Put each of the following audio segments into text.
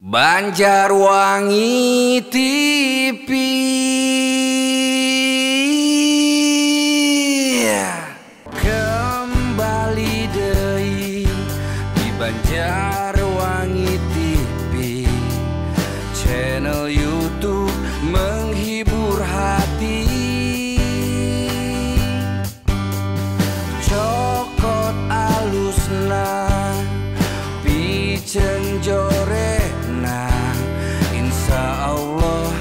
Banjarwangi TV. Kembali deui di Banjarwangi TV, channel YouTube menghibur hati. Cokot alusna piceun jorena, insya Allah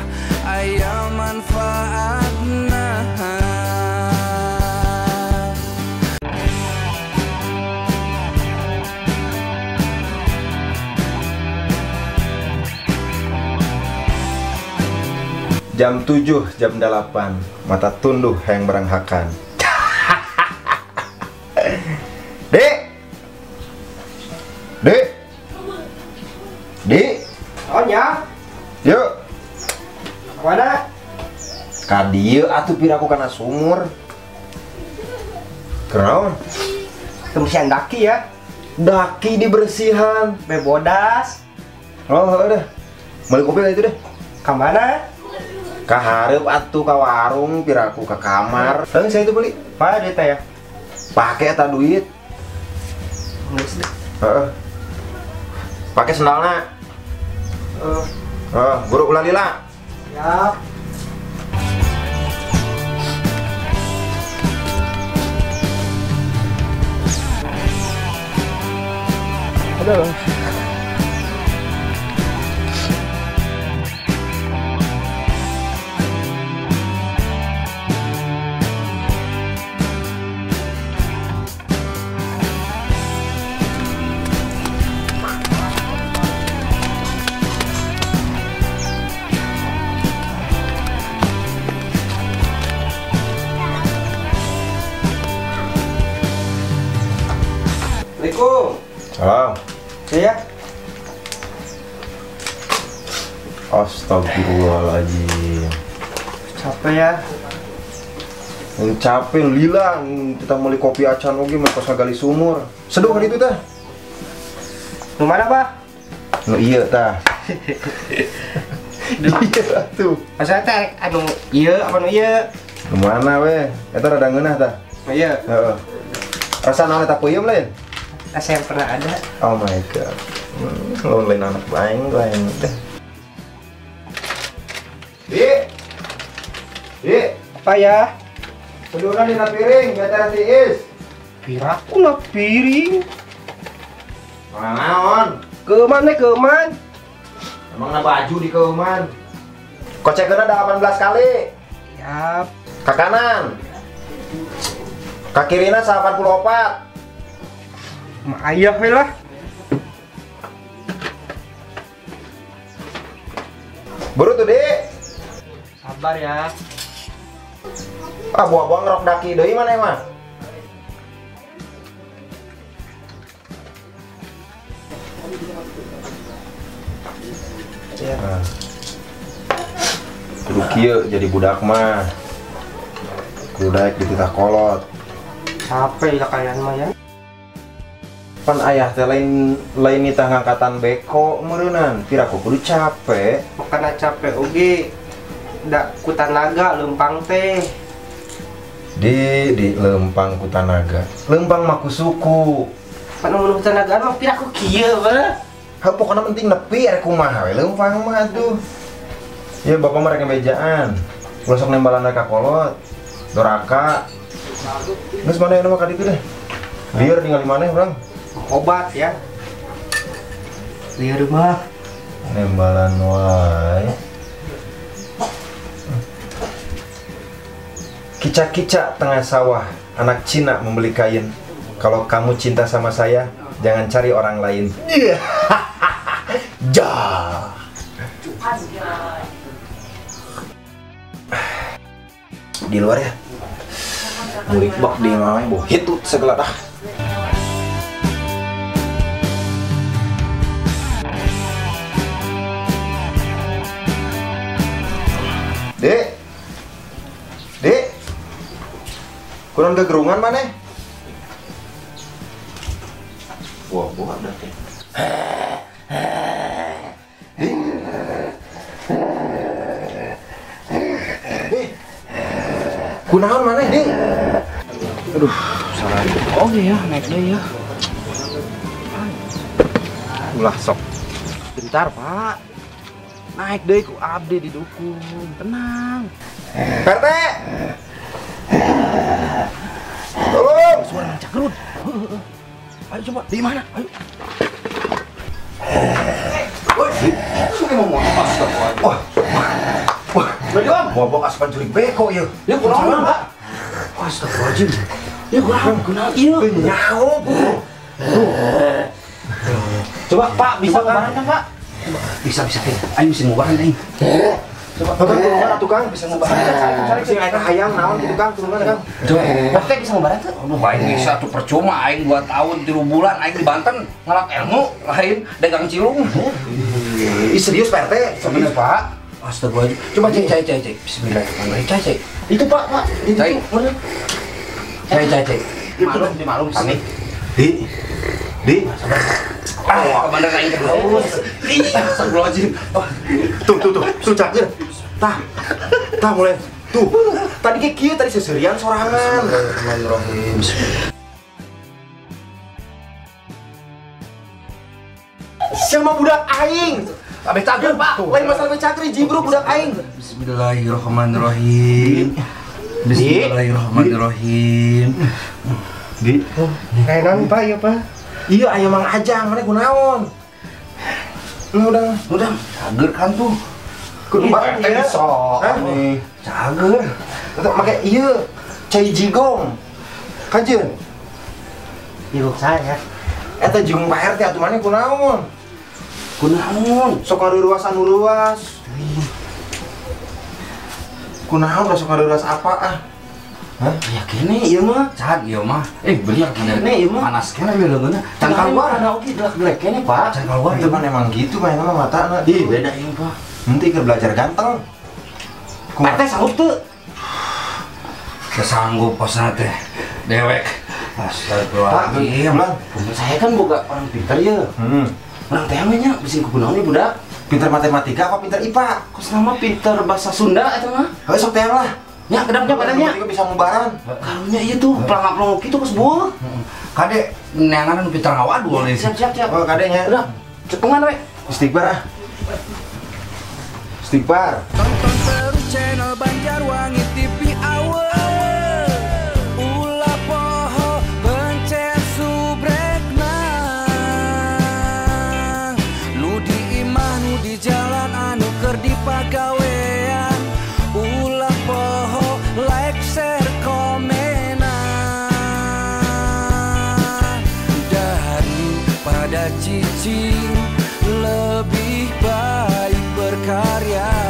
aya manfaatna. Jam 7, jam 8, mata tunduh yang beranghakan. Dek, Dek, Dek. Oh ya, yuk. Mana? Kadieu atuh piraku kana sumur. Kenaon? Kebersihan daki ya. Daki dibersihan. Bebodas. Oh, udah. Beli kopi lah itu deh. Kemana? Kaharep atuh ka warung piraku ka kamar. Lalu saya itu beli. Mana duitnya ya? Pakai eta duit. Heeh. Pakai sendalna. Buru ulah lila. Siap. Aduh. Assalamualaikum. Salam. Iya. Astagfirullahaladzim. Capek ya. Yang capek lila kita beli kopi acan oge mah pas ngagali sumur. Seduh kan itu tah. Nu mana, Pak? Nu ieu tah. Iya atuh. Maksudnya teh anu ieu apa nu ieu? Nu mana we? Eta rada ngeunah tah. Nu ieu. Heeh. Rasa naon eta peuyeum lain? Rasa yang pernah ada. Oh my god. Lawan lain anak lain lain teh. Di. Di. Apa ya? Seduhna dina piring, biar tiis. Piraku lah piring. Naon? Keuman nih keuman. Emang na baju di keuman. Kocekeunna 18 kali. Siap. Ka kanan. Ka kirina 84. Ma ayah we lah. Buru tuh, Dek. Sabar ya. Ah, buah-buah ngerok daki deui mana mah? Ya. Nah. Kudu kieu jadi budak mah. Kudu daek dititah kolot. Capek lah kalian mah ya. Pan ayah teh lain lain nitah ngangkatan beko meureunan. Piraku kudu capek. Makana capek oge. Da ku tanaga leumpang teh. Di leumpang ku tanaga. Leumpang mah ku suku. Pan mun ku tanagaan mah piraku kieu we. Heuh pokona penting nepi rek kumaha we leumpang mah atuh. Ya bapak mah rek bejaan. Ulah sok nembalan ka kolot. Doraka. Geus mana anu mah ka ditu deh. Lieur ningali maneh urang. Obat ya. Lieur mah nembalan wae. Kica-kica tengah sawah, anak Cina membeli kain. Kalau kamu cinta sama saya, jangan cari orang lain. Ja. Di luar ya. Mulik bak di mamai boh hitut segala dah. Dek. Dek. Kurang kegerungan maneh? Wah, buah dah teh. Kunaon maneh, Di? Aduh, salah. Oke ya, naik deh ya. Ulah sok. Bentar, Pak. Naik deh ku abdi didukung. Tenang. RT. Tolong. Suara Mang Cakrut. Ayo coba, di mana? Ayo. Woi, mau astagfirullah. Wah. Wah, mau bawa asupan jurik beko ieu. Ya kunaon, Pak? Astagfirullahaladzim. Ya kunaon, kunaon ieu. Nyaho, Bu. Coba Pak, bisa ngubaran kan, Pak? Bisa, bisa. Ayo bisa ngubaran aing. Coba tulungan atuh Kang, bisa ngubaran. Sing aya hayang naon kitu Kang, tulungan Kang. Coba, Pak teh bisa ngubaran teu? Aduh, aing bisa tuh percuma aing 2 tahun 3 bulan aing di Banten ngalap ilmu lain dagang cilung. Ih, serius Pak RT? Serius, Pak. Astagfirullahaladzim. Coba cek, cek, cek, cek. Bismillahirrahmanirrahim. Cek, cek. Itu Pak, Pak. Itu. Cek. Cek, cek, cek. Malum, di malum kami. Di. Di. Ah, kemana aing teh haus. Ih, astagfirullahaladzim. Tuh, tuh, tuh. Tuh cager. Tah. Tah mulai. Tuh. Tadi ge kieu tadi seserian sorangan. Bismillahirrahmanirrahim. Siapa budak aing? Abe cager, Pak. Lain masalah abe cager, jibruk budak aing. Bismillahirrahmanirrahim. Bismillahirrahmanirrahim. Di. Kayak naon, Pak, ya, Pak? Iya, ayo Mang Ajang, mana kunaon? Udah, udah, cager kan tuh. Kudu banget ya. Nih, cager. Tetep make ieu cai jigong. Kajeun. Jigong saya. Eta jigong Pak RT atuh mana kunaon? Kunaon? Sok ngaruruas anu ruas. Kunaon sok ngaruruas apa ah? Hah? Ya kene ieu mah. Cag ieu mah. Bener kene ieu mah. Panas kene ieu leungeunna. Can kaluar ada oge delek-delek kene, Pak. Can kaluar itu kan emang gitu Pak, emang matana. Ih, beda ieu, Pak. Nanti keur belajar ganteng. Pak teh sanggup teu? Teu sanggup posna teh. Dewek. Astagfirullahaladzim. Saya kan boga orang pintar ya. Orang teh nya bisa kunaon ieu budak? Pintar matematika apa pintar IPA? Kos nama pintar bahasa Sunda eta mah. Heuh sok teh lah. Nya kedapnya padanya. Juga bisa ngubaran. Karunya ieu tuh pelangap-pelangok kitu kos buah. Kade neangan anu pintar ngawadul nih. Siap siap siap. Oh kadenya. Udah, cepengan we. Istighfar ah. Istighfar. Tonton terus channel Banjarwangi TV Awal. Ulah poho pencet subrekna. Nu di imah nu di jalan anu keur dipagawean. Ulah poho like share komenan. Daripada cicing lebih baik berkarya.